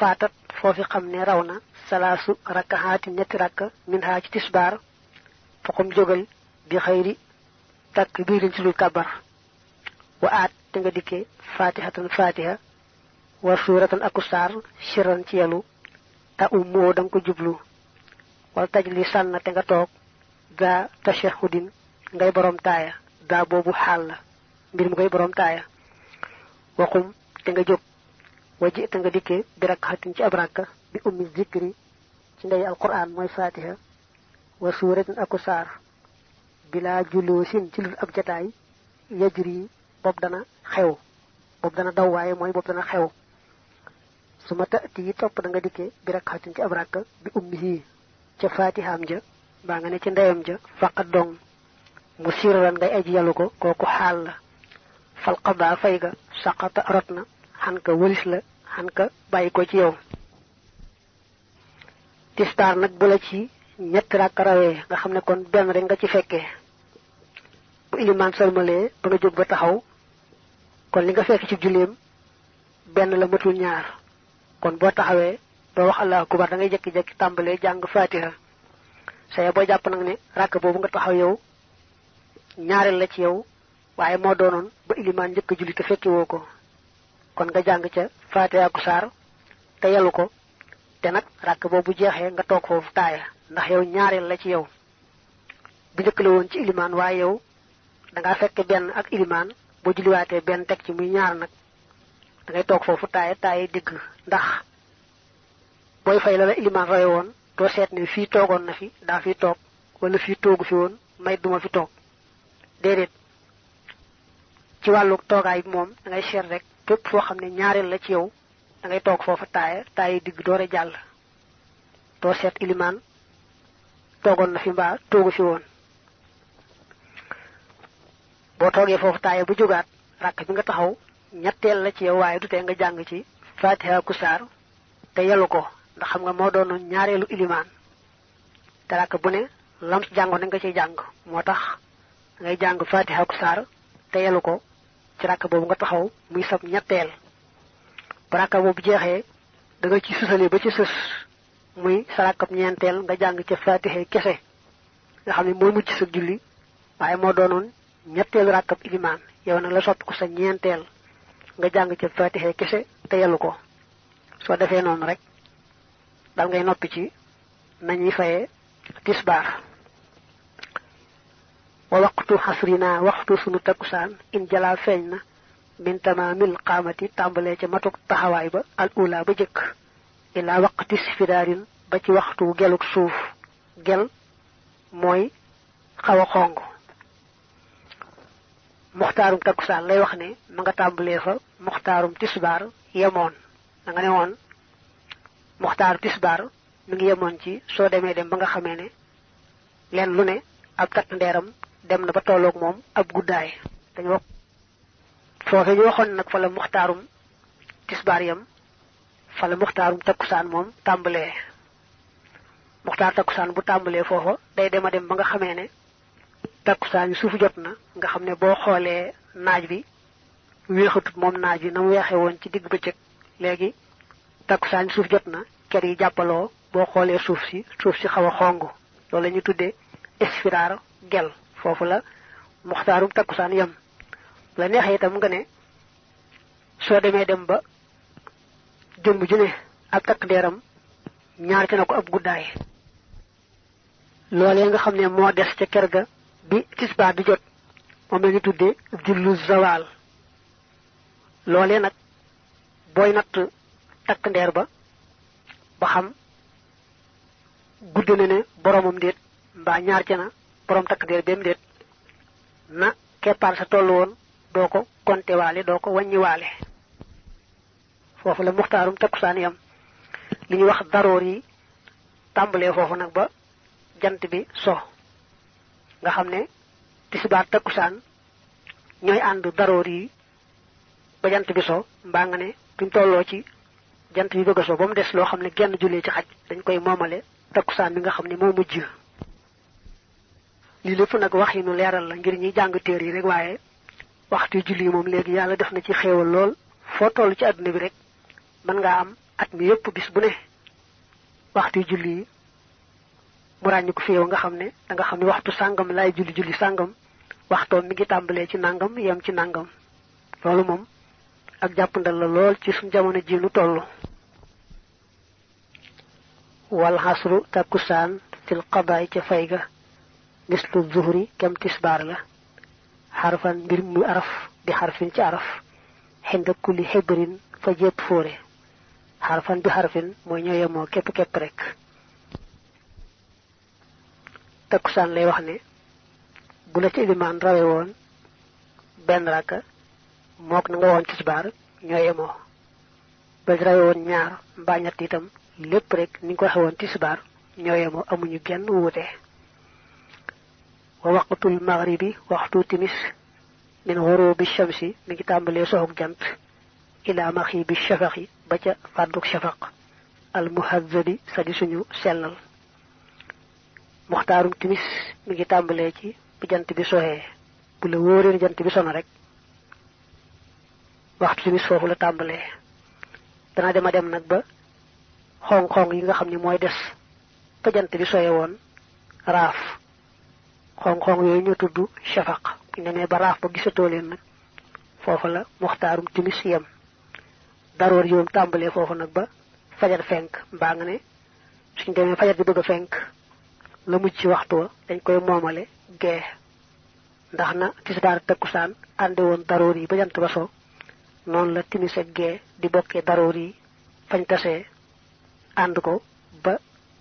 fatat fofi xamne rawna salasu rakahat ñetti rakka min ha ci tisbar faqum jogal bi khayri takbirin ci lu kabar wa at te nga dikke fatihatan fatiha wa suratan akusar shiran ci yalu ta ummo dang ko jublu wal tajli sanna te nga tok ga tashahudin ngay borom taaya ga bobu xal la mbir mu ngay borom taaya waxum te nga jog waji te nga dikke bi rakhatin ci abraka bi ummi zikri ci ndey alquran moy fatiha wa suratin akusar bila julusin ci lu ab jotaay yajri bob dana xew bob dana daw waye moy bob dana xew suma taati top da nga dikke bi rakhatin ci abraka bi ummihi ci fatiham ja ba nga ne ci ndeyam ja faqat dong musiran ngay aji yaluko koku xal la fal qada fayga saqata ratna hanka walis la hanka bayiko ci yow tistar nak bu la ci ñett rak rawé nga xamne kon ben rek nga ci fekke bu iliman salmalé ba nga jog ba taxaw kon li nga fekk ci julem ben la matul ñaar kon bo taxawé do wax allah akbar da ngay jekki jekki tambalé jang fatiha say bo japp nak ne rak bobu nga taxaw yow ñaarel la ci yow waye mo doonon ba iliman ñëk julli te fekki woko kon nga jang ca fatiha ku sar te yalu ko te nak rak bobu jexé nga tok fofu taaya ndax yow ñaarel la ci yow bu ñëk la won ci iliman waye yow da nga fekk ben ak iliman bo julli waté ben tek ci muy ñaar nak da ngay tok fofu taaya digg ndax boy fay la iliman ray won do set ni fi togon na fi da fi tok wala fi togu fi won may duma fi tok dedet ci walu togay mom da ngay xer rek tepp fo xamne ñaarel la ci yow da ngay tok fofu taaya digg doore jall do set iliman togon na fi mba togu fi won bo toge fofu taaya bu jugaat rak bi nga taxaw ñettel la ci yow waye du te nga jang ci fatiha ku sar te yalu ko ndax xam nga mo doono ñaarelu iliman te rak bu ne lam ci jango nga ci jang motax ngay jang fatiha ku sar te yalu ko ci rak bobu nga taxaw muy sab ñettel baraka bobu jexé da nga ci susale ba ci sus muy sarakap ñentel nga jang ci fatiha kesse nga xamni moy mucc sa julli waye mo doonon ñettel rakap iliman yow nak la sopp ko sa ñentel nga jang ci fatiha kesse te yalu ko so defé non rek dal ngay noppi ci nañuy fayé tisbar wa waqtu hasrina waqtu sunu takusan in jala feñna min tamamil qamati tambale ci matuk taxaway ba al ula ba jëk ila waqti sifidarin ba ci waxtu geluk suuf gel moy xawa xong muxtarum takusan lay wax ne ma nga tambale fa muxtarum tisbar yemon nga ne won muxtar tisbar mi ngi yemon ci so démé dem ba nga xamé né len lu né ab kat nderam dem na ba tolok mom ab guddaay dañ wax fofé ñu waxon nak fa la muxtarum tisbar yam fa la muxtarum takusan mom tambalé muxtar takusan bu tambalé fofo day dema dem ba nga xamé né takusan suufu jotna nga xamné bo xolé naaj bi wéxatut mom naaj bi nam wéxé won ci digg bëccëg légui takusan suuf jotna kër yi jappalo bo xolé suuf si xawa xongu lolou lañu tuddé isfirar gel fofu la muxtarum takusan yam la nexé tam nga né so démé dem ba jëm ju né ak tak deram ñaar ci nako ab guddaay lolé nga xamné mo dess ci kër ga bi tisba di jot mom lañu tuddé jullu zawal lolé nak boy nat tak ndeer ba xam guddé né boromam deet mba ñaar ci na borom tak ndeer bem deet na képar sa tollu won doko konté walé doko wañi walé fofu la muxtarum takusan yam liñu wax darori tambalé fofu nak ba jant bi so nga xamné tisbar takusan ñoy and darori ba jant bi so mba nga né buñ tollo ci jant bi bëgg so bam dess lo xamné genn julé ci xaj dañ koy momalé takusan bi nga xamné mo mujj li lepp nak waxinu léral la ngir ñi jang téré rek wayé waxtu julli mom légui yalla def na ci xéewal lool fo tollu ci aduna bi rek man nga am at mi yépp bis bu ne waxtu julli mu ràññu ko fi yow nga xam ne da nga xam ne waxtu sàngam laay julli sàngam waxtoom mi ngi tàmbalee ci nangam yem ci nangam loolu moom ak jàppandal la lool ci suñ jamono ji lu toll. wal hasru takusaan fil qadaay ca fay ga mislu zuhri kem tisbaar la xarfan mbir muy araf bi xarfin ci araf xinda kulli xibrin fa jépp fóore xarfan bi xarfin mooy ñoo yemoo képp rek. takusaan lay wax ne bu la ci ilimaan rawe woon benn rakka mook na nga woon tisbaar ñoo yemoo ba rawe woon ñaar mbaa ñett itam lépp rek ni nga ko waxe woon tisbaar ñoo yemoo amuñu genn wuute. wa waqtul maghribi waxtu timis min ghurubi shamsi mi ngi tàmbalee soxog jant ila maxibi shafaqi ba ca fàdduk shafaq al muhazzabi sa di suñu sellal. muxtaarum timis mi ngi tàmbalee ci bu jant bi soxee bu la wóoree jant bi sono rek waxtu timis foofu la tàmbalee. dana dem nag ba xong-xong yi nga xam ne mooy des ba jant bi soxee woon raaf xong-xong yooyu ñu tudd shafaq bu demee ba raaf ba gisatoo leen nag foofu la muxtaarum timis yem. daroor yoom tàmbalee foofu nag ba fajar fenk mbaa nga ne suñ demee fajar di bëgg a fenk la mujj ci waxtu wa dañ koy moomale gee ndax na tisbaar takkusaan ànde woon daroor yi ba jant ba so noonu la timis ak gee di bokkee daroor yi fañ tasee ànd ko ba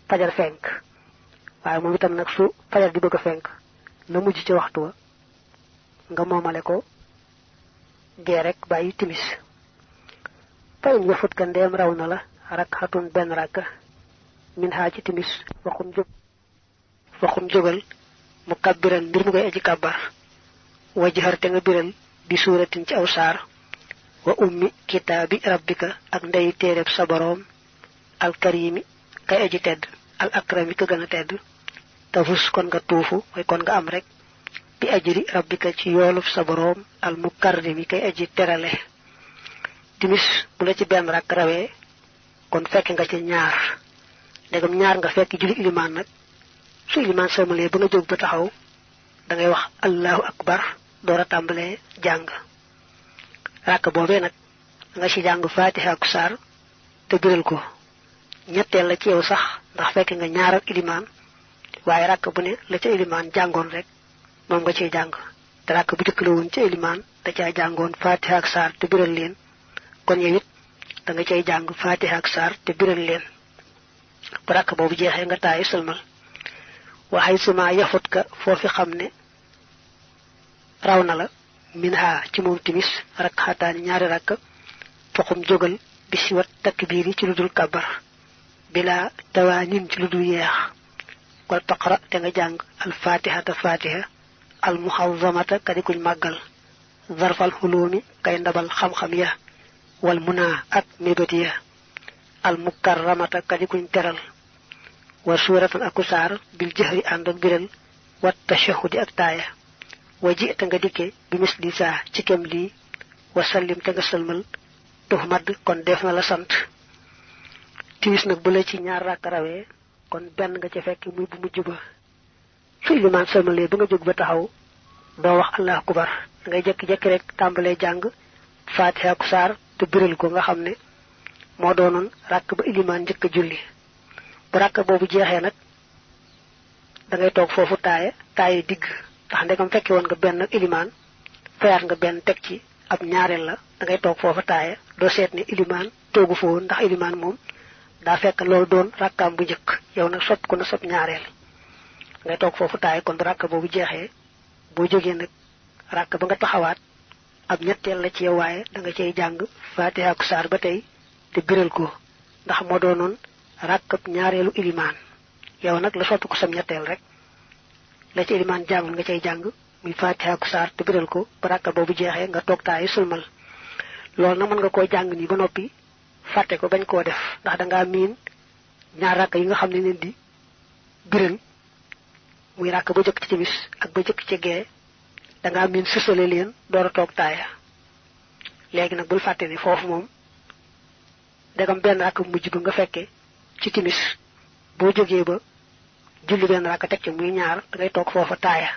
fajar fenk waaye moom itam nag su fajar di bëgg a fenk la mujj ci waxtu wa nga moomale ko gee rek bàyyi timis. fa in yafut ka ndeem raw na la rakxatun benn rakka min haa ci timis waxum jógal mu kabbiran mbir mu koy aji kàbbar wajhar te nga biral bi suuratin ci aw saar wa ummi kitaabi rabbika ak ndey téereb sa boroom alkarimi kay aji tedd al akrami ka gën a tedd tafus kon nga tuufu mooy kon nga am rek bi ajri rabbika ci yoolub sa boroom al mukarrimi kay aji terale. timis bu la ci benn rakk rawee kon fekk nga ci ñaar ndegam ñaar nga fekk julli ilimaan nag su ilimaan sëlmalee ba nga jóg ba taxaw da ngay wax allahu akbar door a tàmbalee jàng. rakk boobee nag nga ci jàng fatiha ak saar te biral ko ñetteel la ci yow sax ndax fekk nga ñaar ak ilimaan waaye rakk bu ne la ca ilimaan jàngoon rek moom nga ciy jàng te rakk bu jëkk la woon ca ilimaan da caa jàngoon fatiha ak saar te biral leen kon yow it da nga cay jàng fatiha ak saar te biral leen bu rakk boobu jeexee nga taayu sëlmal. waxay suma yafut ka foofi xam ne raw na la min ha ci moom timis rakk xataani ñaari rakk foxum jógal bi si wat takbiir yi ci lu dul kàbbar bila tawaanin ci lu dul yeex wal taqra te nga jàng al fatihata fatiha al muhazamata kadi kuñ màggal zarfal xuloomi kay ndabal xam-xam ya wal munaa ak mébét ya al mukarramata kadi kuñ teral wa suuratan aku saar bil jahri ànd ak biral wat tashahudi ak taaya wa ji te nga dikke bi misli saa ci kem lii wa sallim te nga sëlmal tux madd kon def na la sant. timis nag bu la ci ñaar rakk rawee kon benn nga ca fekk muy bu mujj ba su ilimaan sëlmalee ba nga jóg ba taxaw doo wax allahu akbar da ngay jekki-jekki rek tàmbalee jàng fatiha ak saar te biral ko nga xam ne moo doonoon rakk ba ilimaan njëkk a julli. bu rakk boobu jeexee nag da ngay toog foofu taaye digg ndax ndegam fekke woon nga benn ak ilimaan fayaat nga benn teg ci ab ñaareel la da ngay toog foofu taaye doo seet ne ilimaan toogu fa woon ndax ilimaan moom daa fekk loolu doon rakkaam bu njëkk yow nag sopp ko na sopp ñaareel da ngay toog foofu taaye kon bu rakk boobu jeexee boo jógee nag rakk ba nga taxawaat ab ñetteel la ci yow waaye da nga cay jàng fatiha ak saar ba tey te biral ko ndax moo doonoon rakkab ñaareelu ilimaan yow nag la sotti ko sam ñetteel rek la ci ilimaan jàngul nga cay jàng muy fatiha ak saar te biral ko ba rakka boobu jeexee nga toog taayu sulmal. loolu nag mën nga koo jàng nii ba noppi fàtte ko bañ koo def ndax dangaa miin ñaar rakk yi nga xam ne leen di biral muy rakk ba jëkk ci timis ak ba jëkk ci gee dangaa miin sësale leen door a toog taaya léegi nag bul fàtte ni foofu moom dagam benn rakk mujj gu nga fekke ci timis boo jógee ba julli benn rakk teg ca muy ñaar da ngay toog foofa taaya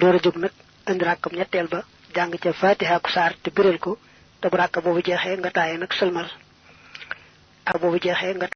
door a jóg nag indi rakkam ñetteel ba jàng ca fatiha ku saar te biral ko te bu rakk boobu jeexee nga taaya nag sëlmal ak boobu jeexee nga